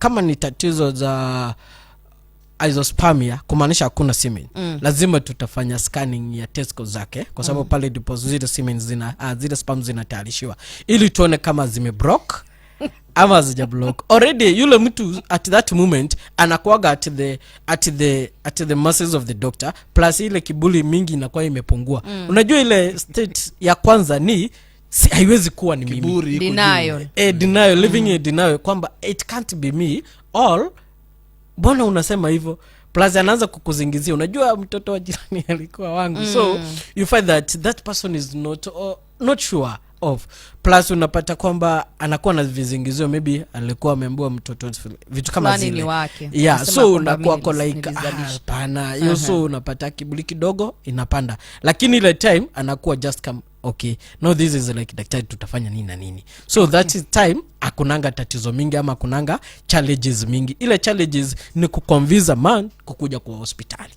Kama ni tatizo za azoospermia, kumaanisha hakuna semen, lazima tutafanya scanning ya testicles zake, kwa sababu pale ndipo zile semen zile sperm zinatayarishiwa, ili tuone kama zimeblock ama zija block. Already yule mtu at that moment anakuaga at the mercies of the doctor, plus ile kiburi mingi inakuwa imepungua. Unajua ile state ya kwanza ni si, haiwezi kuwa ni mimi. Kiburi iko juu. Denial. Denial, living in denial kwamba it can't be me all, mbona unasema hivyo? Plus anaanza kukusingizia, unajua mtoto wa jirani alikuwa wangu. So you find that that person is not sure of. Plus unapata kwamba anakuwa na vizingizio, maybe alikuwa ameambiwa mtoto, vitu kama Fulani zile ni wake. Yeah, Anasema so kwamba unakuwa mimi ko like, nilizalisha. "Ah, hapana hiyo." So unapata kiburi kidogo inapanda, lakini ile time anakuwa just come, "Okay, no, this is like, daktari, tutafanya nini na nini?" So that is time akunanga tatizo mingi ama akunanga challenges mingi. Ile challenges ni kuconvince a man kukuja kwa hospitali.